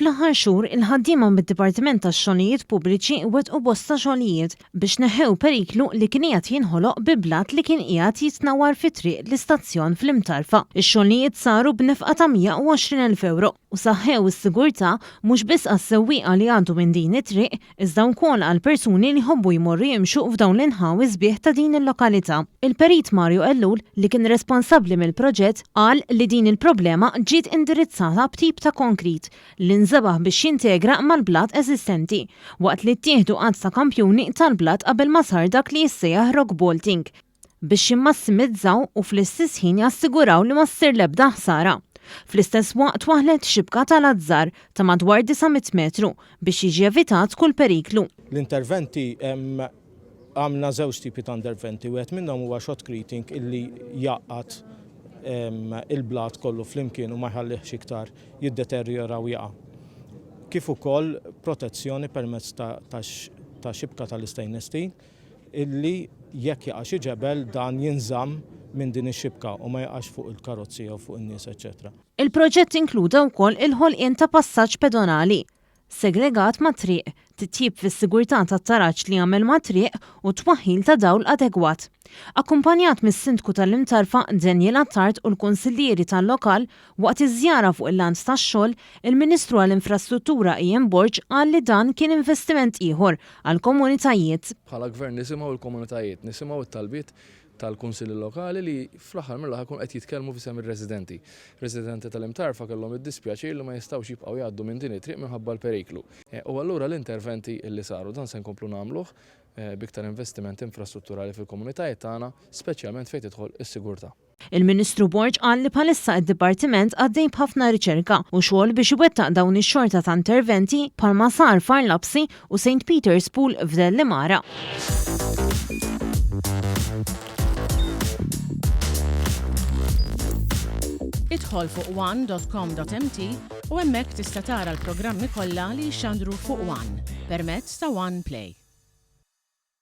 Fl-aħħar xhur, il-ħaddiema mid-Dipartiment tax-Xogħlijiet Pubbliċi wettqu bosta xogħlijiet biex neħħew periklu li kien qiegħed jinħoloq bi blat li kien qiegħed jitnawwar fi Triq l-Istazzjon fl-Imtarfa. Ix-xogħlijiet saru b'nefqa ta' 120,000 ewro u saħħew is-sigurtà mhux biss għas-sewwieqa li jgħaddu minn din it-triq iżda wkoll għal persuni li jħobbu jmorru jimxu f'dawn l-inħawi sbieħ ta' din il-lokalità. Il-Perit Mario Ellul, li kien responsabbli mill-proġett, qal li din il-problema ġiet indirizzata b'tip ta' konkrit li nżebagħ biex jintegra mal-blat eżistenti, waqt li ttieħdu għadd ta' kampjuni tal-blat qabel ma sar dak li jissejjaħ rock bolting. biex jimmassimizzaw u fl-istess ħin jassiguraw li ma ssir l-ebda ħsara. Fl-istess waqt twaħħlet xibka tal-azzar ta' madwar 900 metru biex jiġi evitat kull periklu. L-interventi Għamlna żewġ tipi ta' interventi, wieħed minnhom huwa shotcreting illi jgħaqqad il-blat kollu flimkien u ma jħallihx iktar jiddeterjora u jaqa'. Kif ukoll protezzjoni permezz ta' xibka tal-istainless steel illi jekk jaqa' xi ġebel dan jinżamm minn din ix-xibka u ma jaqax fuq il-karozzi jew fuq in-nies eċċetera. Il-proġett inkluda wkoll il-ħolqien ta' passaġġ pedonali segregat mat-triq, titjib fis-sigurtà tat-taraġ li jagħmel mat-triq u t-twaħħil ta' dawl adegwat. Akkumpanjat mis-Sindku tal-Imtarfa, Daniel Attard u l-Kunsillieri tal-lokal, Waqt iż-żjara fuq il-lant tax-xogħol, il-Ministru għall-Infrastruttura Ian Borg qal li dan kien investiment ieħor għall-komunitajiet. Bħala Gvern nisimgħu l-komunitajiet, nisimgħu t-talbiet tal-Kunsilli Lokali li fl-aħħar mill-aħħar ikunu qed jitkellmu f'isem ir-residenti. Residenti tal-Imtarfa kellhom id-dispjaċir li ma jistgħux jibqgħu jgħaddu minn din it-triq minħabba l-periklu. U allura l-interventi li saru, dan se nkomplu nagħmluh b'iktar investiment infrastrutturali fil-komunitajiet tagħna, speċjalment fejn tidħol is-sigurtà. Il-Ministru Borg qal li bħalissa id-Dipartiment għaddej b'ħafna riċerka u xogħol biex iwettaq dawn ix-xorta ta' interventi bħalma sar f'Għar Lapsi u St Peter's Pool f'Dellimara. Idħol fuq one.com.mt u hemmhekk tista' tara l-programmi kollha li jixxandru fuq One permezz ta' One Play.